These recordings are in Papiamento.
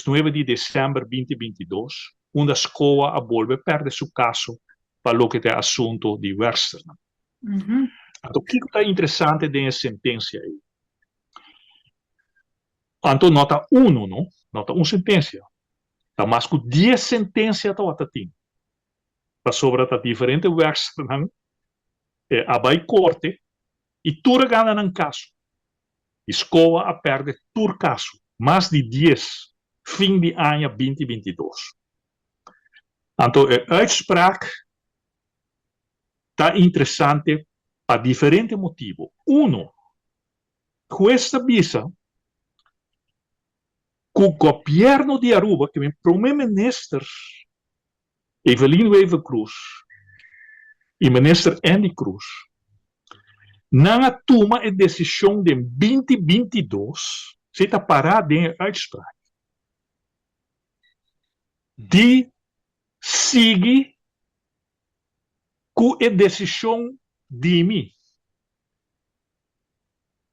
19 di december 2022, unda SCOA a bolbe perde su caso pa loke ta e asunto di werksternan. Anto kico ta interesante den e sentencia ey? Anto no ta uno no, no ta un sentencia, ta mas cu dies sentencia tawata tin, pasobra ta diferente werksternan a bay corte y tur a gana nan caso. Y SCOA a perde tur caso, mas di dies, fin di aña 2022. Anto e uitspraak ta interesante pa diferente motibo. Uno, hues ta bisa cu gobierno di Aruba, cu e prome minister Evelyn Wever-Croes y minister Endy Croes, nan a tuma e decision den 2022, si ta para den e uitspraak, di sigui cu e decision di mi.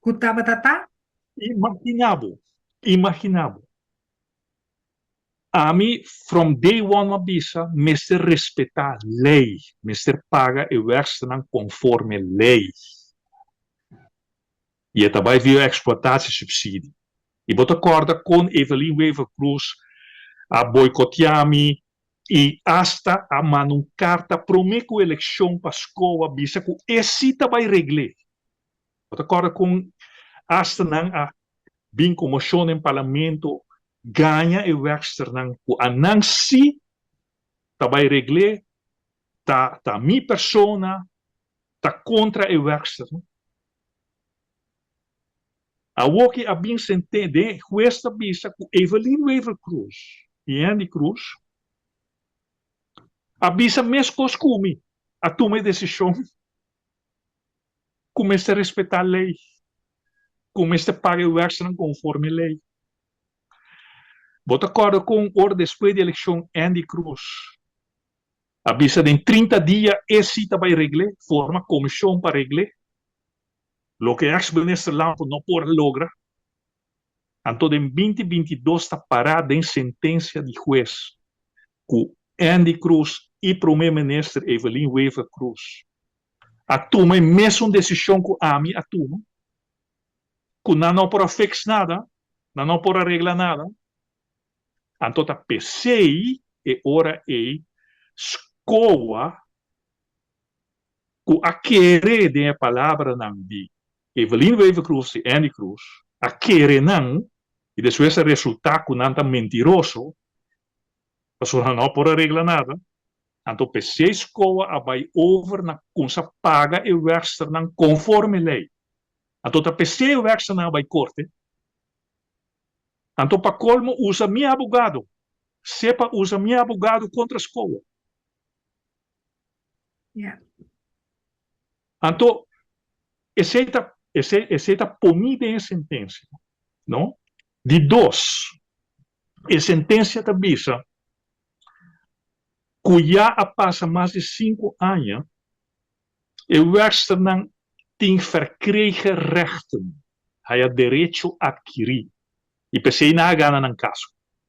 Cu tabata ta? Imagina bo, imagina bo. Ami from day one a bisa mester respeta ley, mester paga e werksternan conforme ley. Y e ta bay via exploitatiesubsidie. Y bo ta corda con Evelyn Wever-Croes a boicotea mi y hasta a manda un carta prome cu eleccion pa SCOA bisa cu e si ta bay regle. Bo ta corda con hasta nan a bin cu mocion den parlamento gaña e werksternan cu a nan si ta bay regle, ta mi persona ta contra e werksternan. Awoki a bin sente den hues ta bisa cu Evelyn Wever-Croes y Endy Croes a bisa mescos cu mi a tuma e decision cu mester respeta ley, cu mester paga e werksternan conforme ley. Bo ta corda con ora despues di eleccion Endy Croes a bisa den 30 dia e si ta bay regle, forma comision pa regle, loke ex-minister Lampe no por a logra. Anto den 2022 ta para den sentencia di hues cu Endy Croes y prome minister Evelyn Wever-Croes a tuma e mesun decision cu ami a tuma, cu nan no por a fix nada, nan no por a regla nada. Anto ta pesey e ora ey SCOA cu a kere den e palabranan di Evelyn Wever-Croes y Endy Croes, a kere nan y despues a resulta cu nan ta mentiroso, pasobra nan no por a regla nada. Anto pesey SCOA a bay over na cuminsa paga e werksternan conforme ley. Anto ta pesey e werksternan a bay corte. Anto pa colmo usa mi abogado. Sepa usa mi abogado contra SCOA. Anto esey ta poni den e sentencia, no? Di dos, e sentencia ta bisa cu ya a pasa mas di 5 aña, e werksternan tin verkregen rechten, haya derecho adkiri, y pesey nan a gana nan caso.